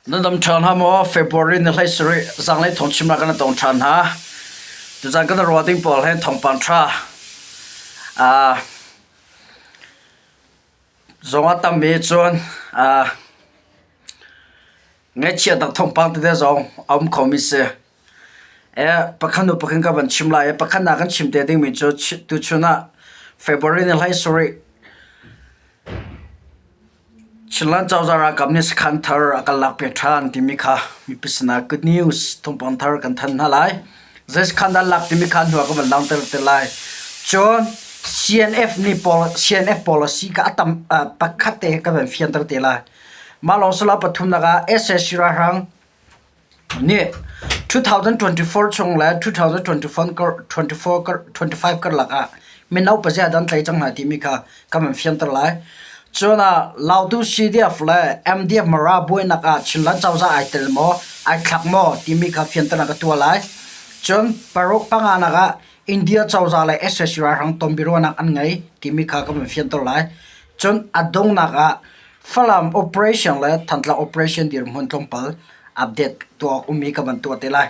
Na dam ṭhan hna maw? February ni 17 zanglei thawngchimnak kan tong ṭhan hna. Tuzan kan ruah ding pawl he thawngpang ṭha. Uh, zong a tammi cun uh, ngaihchiat tak thawngpang tete zong a um khomi si. E, pakhat hnu pakhat ka van chim lai. Pakhat nak kan chim te dingmi cu tuchun ah February ni 17 Chinland cozah ralkap nih sakhan thar a kan lakpiak ṭhan timi kha mipi sinah good news thawngpang thar kan thanh hna lai. Zei sakhan dah lak timi kha hnu ah ka van langhter te lai. Cun CNF nih CNF policy kha a tam pakhat te ka van fianter te lai. Mah lawng si lo pathumnak ah sac ralhrang Nih 2024 chung le 2024 karlak ah mino pazia dan tlai cang hna timi kha kan van fianter lai. Cun ah Lautu CDF le MDF Mara buainak ah Chinland cozah ai tel maw, ai thlak maw timi kha fianternak ka tuah lai. Cun paruk panganak ah India cozah le sac ralhrang tonbiaruahnak an ngei timi kha kan van fianter lai. Cun a donghnak ah Falam operation le Thantlang operation dirhmun tlawmpal update tuah ummi ka van tuah te lai.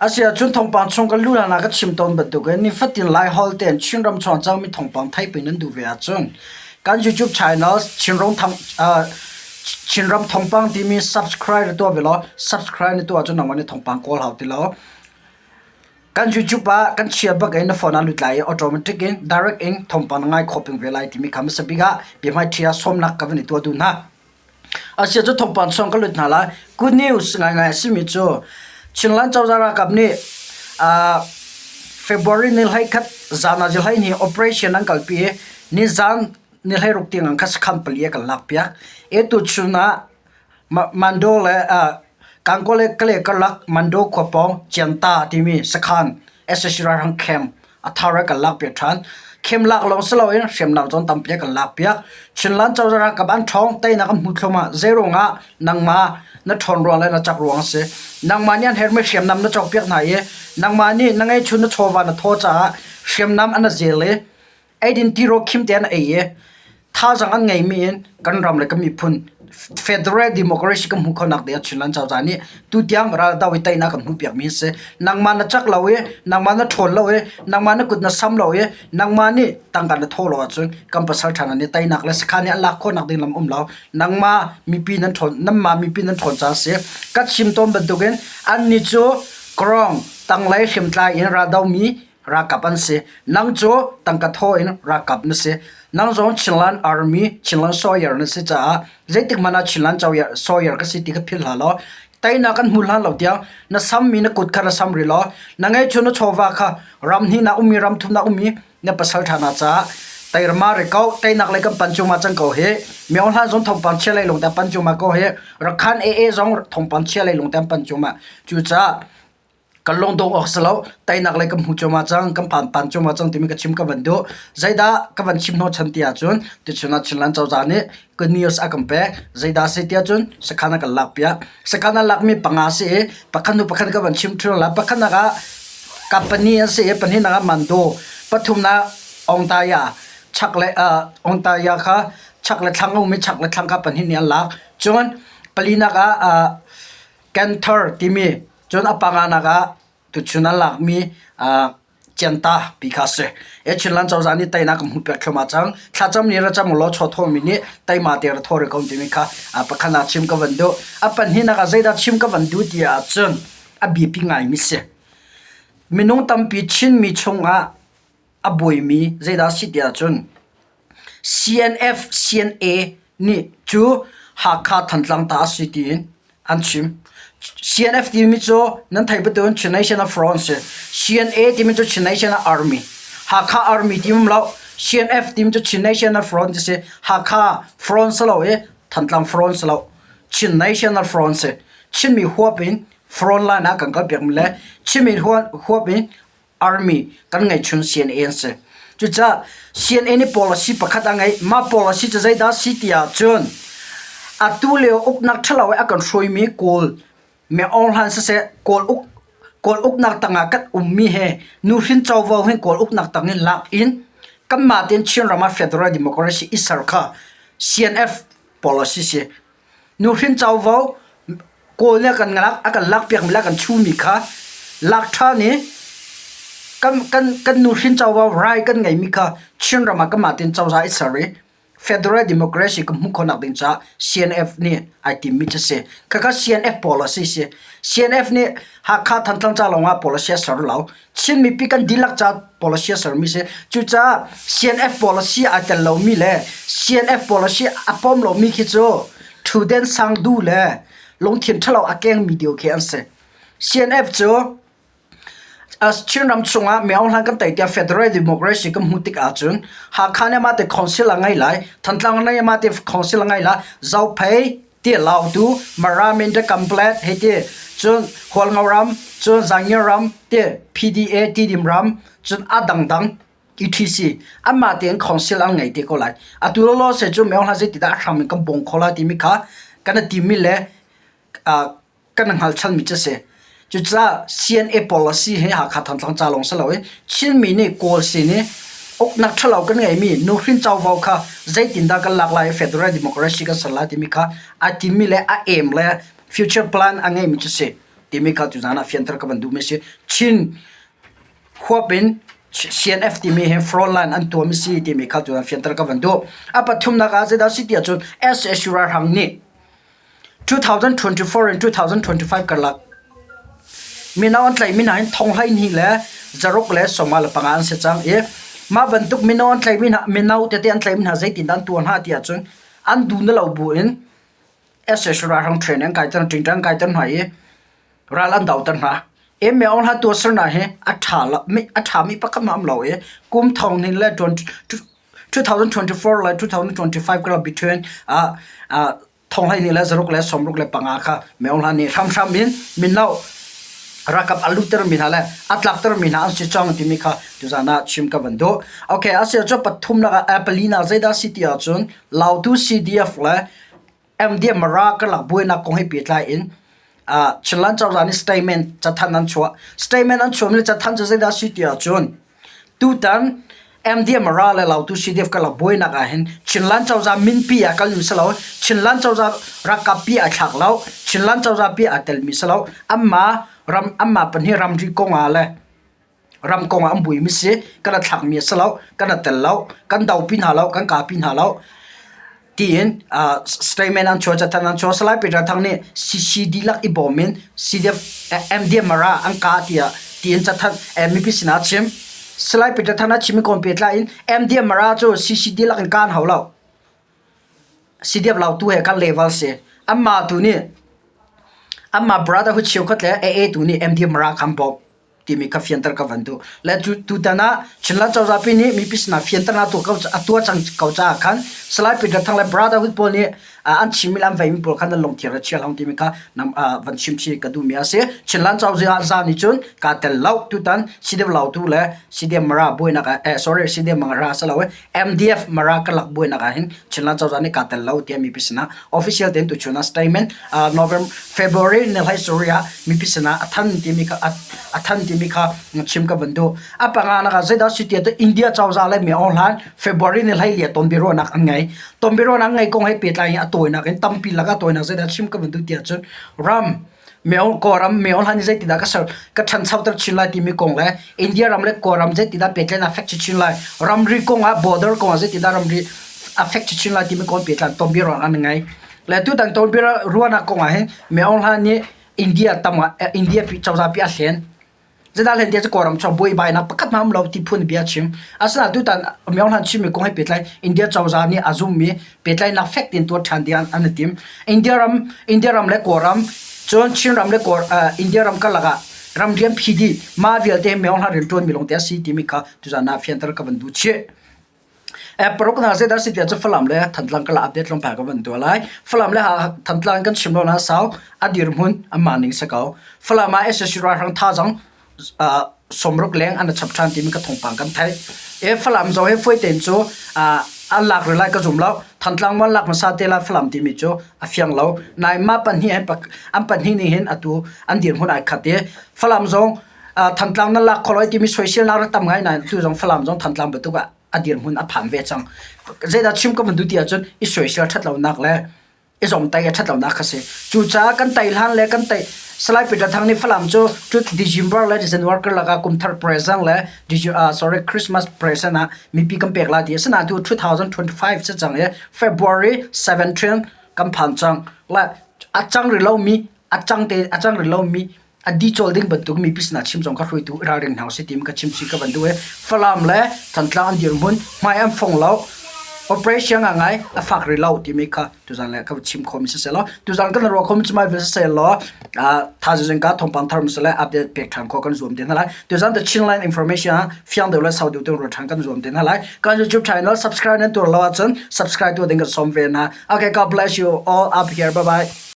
Asiahcun thawngpang chung kan lu hlan ah ka chim tawn bantukin nifatin Laiholh tein Chinram chuang cangmi thawngpang theihpi nan duh ve ahcun kan YouTube channel Chinram Thang Chinram Thawngpang timi subscribe na tuah ve law subscribe na tuah ahcun nangmah nih thawngpang kawl hau ti lo. Kan YouTube ah kan chia bak in na phone ah lut lai i automatic in direct in thawngpang na ngai khawh peng ve lai timi kha hmasa bik ah biahmaiṭhi ah sawmnak ka van i tuah duh hna. Asia cu thawngpang chung ka lut hna lai. Good news ngaingai a simi cu Chinland cozah ralkap nih February ni 11 zan ah 12 operation an kalpi i nizan ni 16 tiang an kha sakhan pali a kan lakpiak. E tu chun ah Mando le Gangaw le Kale karlak Mando khua pawng Cianta timi sakhan sac ralhrang camp a thar ah kan lakpiak ṭhan. Camp lak lawng si loin hriamnam zong tampi kan lakpiak. Chinland cozah ralkap an ṭhawng, teinak an hmu thluahmah. Zeiruangah nangmah na ṭhawn ruang le na cak ruang a si. Nangmah nih an herhmi hriamnam na cawkpiak hna i nangmah nih na ngeihchun na chawva na thaw caah hriamnam an zel i eidin tirawl khim te an ei i thazaang an ngeimi in kan ram le kan miphun federal democracy kan hmuh khonak ding ah Chinland cozah nih tutiang raldo i teinak kan hmuhpiakmi a si. Nangmah na cak lo i nangmah na ṭhawn lo i nangmah na kut na sam lo i nangmah nih tangka na thawh lo ahcun kan pasal ṭha hna nih teinak le sakhan nih an lak khawhnak ding lam um lo. Nangmah mipi nan ṭhawn nanmah mipi nan ṭhawn caah a si. Ka chim tawn bantukin annih cu kawrong tanglei hriamtlai in raldomi ralkap an si. Nang cu tangka thaw in ralkap na si. Nang zong Chinland Army, Chinland Sawyer na si caah zeitik hmanh ah Chinland Sawyer ka si ti kha philh hlah law teinak kan hmu hlan lo tiang na sammi na kut kha na sam rih law na ngeihchun na chawva kha ram hnihnak ummi ram thumnak ummi na pasal ṭha hna caah teirma ri ko teinak lei kan pan cungma cang ko hi Myo Hlan zong thawngpang chia lei lung te pan cungma ko hi Rakhan AA zong thawngpang chia lei lung te pan cungma cucaah Kan lungdong awk si lo. Teinak lei kan hmu cuahmah cang, kan phan pan cuahmah cang timi ka chim ka van duh. Zeidah ka van chim hnawhchan ti ahcun tuchun ah Chinland cozah nih good news a kan pek. Zeidah si ti ahcun sakhan a kan lakpiak. Sakhan a lakmi panga si i pakhat hnu pakhat ka van chim ṭheo lai. Pakhatnak ah company an si i pahnihnak ah Mando, pathumnak Ongtaya, chak le Ongtaya kha chak le thlang a um i chak le thlang kha pahnih nih an lak. Cun palinak ah Canthar timi cun a panganak ah tuchun an lakmi Cianta pi kha a si. E Chinland cozah nih teinak kan hmuh piak thluahmah cang. Thlacam nih ra cam ulaw chawthawhmi nih teima te ra thaw rih ko timi kha pakhat ah chim ka van duh. A pahnihnak ah zeidah chim ka van duh ti ahcun a biapi ngaimi si. Minung tampi Chinmi chungah a buaimi zeidah a si ti ahcun CNF, CNA nih cu Hakha Thantlang ta a si tiin an chim. CNF timi cu nan theih bantukin Chin National Front si. CNA timi cu Chin National Army. Hakha Army ti um lo. CNF timi cu Chin National Front ti si. Hakha Front si lo i Thantlang Front si lo. Chin National Front si. Chinmi huap in front line ah kan kalpiakmi le Chinmi huap in army kan ngeihchun CNA an si. Cucaah CNA nih policy pakhat a ngeih. Mah policy cu zeidah si ti ahcun atu lio uknak ṭhalo i a kan hruaimi Kawl Min Aung Hlaing siseh Kawl uk Kawl uknak tangah kan ummi he nuhrin covo hin Kawl uknak tang in lak in kanmah tein Chinram ah federal democracy i ser kha CNF policy si. Nuhrin covo Kawl nih a kan lak a kan lakpiakmi le a kan chuhmi kha lak ṭhan i kan kan kan nuhrin covo rai kan ngeimi kha Chinram ah kanmah tein cozah i ser i Federal Democracy ka hmuh khawhnak ding caah CNF nih ai timmi cu a si. Khakha CNF policy si. CNF nih Hakha Thantlang ca lawngah policy a ser lo. Chin mipi kan dihlak ca policy a sermi si. Cucaah CNF policy ai tel lomi le CNF policy a pom lomi khi cu ṭhuden sang du le lungthin ṭhalo a kengmi deu khi an si. CNF cu Chinram chungah Myo Hlan kan tei tiah Federal Democracy kan hmuh tik ahcun Hakha nih mah te council a ngei lai, Thantlang nih mah te council a ngei lai, Zophei ti Lautu, Mara Minda Complet hei ti, cun Hualngo ram, cun Zangyar ram ti PDA Tidim ram, cun a dangdang etc. Anmah tein council an ngei te ko lai. Atu lawlaw se cu Myo Hlan zeitidah a hram in kan bawng kho lai timi kha kan i timmi le kan hngalchanmi cu a si. Cucaah CNA policy hi Hakha Thantlang ca lawng si loin Chinmi nih Kawl sin i uknak ṭhalo kan ngeimi nuhrin covo kha zeitindah kan lak lai i federal democracy kan ser lai timi kha a timi le a aim le future plan a ngeimi cu si timi kha tuzaan ah fianter ka van duhmi a si. Chin huap in CNF timi hi frontline an tuahmi si timi kha tuzaan fianter ka van duh. A pathumnak ah zeidah a si ti ahcun SSU ralhrang nih 2024 in 2025 karlak mino an tlaihmi hna hin thong 12 le zaruk le 55 an si cang i mah bantuk mino an tlaihmi hna mino tete an tlaihmi hna zeitindah an tuah hna ti ahcun an duh na lo bu in SSC ralhrang train an kaiter ṭingṭang an kaiter hna i ral an doter hna. Emme aung hla tuahsernak hi a ṭha lo a ṭhami pakhat hmanh a um lo i kum thong hnih le 2024 le 2025 karlak between ah thong 12 le zaruk le 65 kha Me Aung Hla nih hramhram in mino ralkap a luhtermi hna le a tlaktermi hna an si cang timi kha tuzaan ah chim ka van duh. Okay, a si ahcun pathumnak ah palinak zeidah a si ti ahcun Lautu CDF le MDM Mara karlak buainak kong he pehtlai in Chinland cozah nih statement cathanh an chuah. Statement an chuahmi le cathanh cu zeidah a si ti ahcun tutan MDM Mara le Lautu CDF karlak buainak ahhin Chinland cozah minpi ah kalmi si lo, Chinland cozah ralkap pi ai thlak lo, Chinland cozah pi aa telmi si lo, anmah ram anmah pahnih ramri kong ah le ram kong ah an buaimi si, kan i thlakmi a si lo, kan i tel lo, kan dopi hna lo, kan kapi hna lo tiin statement an chuah, cathanh an chuah. Salai Peter Thang nih CC dihlak i bawm in CDF MDMR ah an kah tiah tiin cathanh mipi sinah a chim. Salai Peter Thang a chimmi kong pehtlai in MDMR cu CC dihlak in kah an hau lo. CDF lautu he kan level si. Anmah tu nih anmah brotherhood cheukhat le AA tu nih MDMR kha an bawmh. timi kha fianter ka van duh. Le tutan ah Chinland cozah pi nih mipi sinah fianternak a tuah cang ko caah khan Salai Peter Thang le Brotherhood pawl nih an chimmi le an veimi pawl kha nan lungthin ra chia hlah timi kha van chim chih ka duhmi a si. Chinland cozah nih cun kaa tel lo tutan CDF Lautu le CDF Mara buainak ah eh sorry CDF Mara si lo MDF Mara karlak buainak ah hin Chinland cozah nih kaa tel lo tiah mipi sinah official tein tuchun ah statement November February ni hlei sarih ah mipi sinah a than timi kha a than timi kha chim ka van duh. A panga nak ah zeidah si tiah India cozah le mi Aung Hlan February ni hlei lia tonbiaruahnak an ngei. Tonbiaruahnak ngei kong he pehtlai in a tawinak in tampi lakah tawinak zeidah chim ka van duh tiah cun ram Kawlram Myo Hlan hi zeitindah ka ser ka ṭhanchoter chin lai timi kong le India ram le Kawlram zeitindah pehtlaihnak a fek chinchin lai, ramri kong ah border kong ah zeitindah ramri a fek chinchin lai timi kong pehtlai tonbiaruahnak an ngei. Le tutan tonbiaruahnak kong ah hin Myo Hlan nih India tam ah India cozah pi a hlen. Zeidah hlen tiah cu Kawlram chung buaibainak pakhat hmanh a um lo ti phun bia a chim. Asinain tutan Myo Hlan chimmi kong he pehtlai India cozah nih a zummi pehtlaihnak fek tein tuah ṭhan ding an i tim. India ram, India ram le Kawlram, cun Chin ram le Kawl, India ram karlak ah ramrian phi dih mah vialte hi Myo Hlan rianṭuanmi lawngte a si timi kha tuzaan ah fianter ka van duh chih. Paruk hna zeidah si tiah cu Falam le Thantlang karlak update tlawmpal ka van tuah lai. Falam le Thantlang kan chim lo na sau a dirhmun anmah ning si ko. Falam ah SSC ralhrang thazaang sawmruk leng an chap ṭhan timi ka thawngpang kan theih. E Falam zong hi fuai tein cu an lak rih lai ka zum lo. Thantlang man lak hmasa te lai Falam timi cu a fiang lo. Nain mah pahnih an pahnih nih hin atu an dirhmun ai khat i Falam zong Thantlang nan lak kho lo timi soiselnak rak tam ngai nain atu zong Falam zong Thantlang bantuk ah a dirhmun a phan ve cang. Zeidah chim ka van duh ti ahcun i soisel ṭhat lonak le I zomtai a ṭhat lonak kha si. Cucaah kan tei hlan le kan tei Salai Peter Thang nih Falam cu December le January karlak ah kumthar present le sorry Christmas present ah mipi kan pek lai ti a si. Asinain tu 2025 si cang i February 17 kan phan cang. Le a cang rih lomi a cang te a cang rih lomi a di cawl ding bantuk mipi sinah chim zong kha hruaitu i ralring hna usih tim ka chim si ka van duh i Falam le Thantlang an dirhmun hmai an fong lo operation a ngai a fak rih lo timi kha tuzan le ka chim khomi si selaw tuzan kan ruah khomi cumai vil si law thaizing ka thawngpang thar misale update pek ṭhan kho kan zuam te hna lai. Tuzan the Chinland information ah fiang deuh le sau deuh te ruah ṭhan kan zuam te hna lai. Kan YouTube channel subscribe nan tuar lo ahcun subscribe tu ding kan sawm ve hna. Okay, God bless you all up here. Bye bye.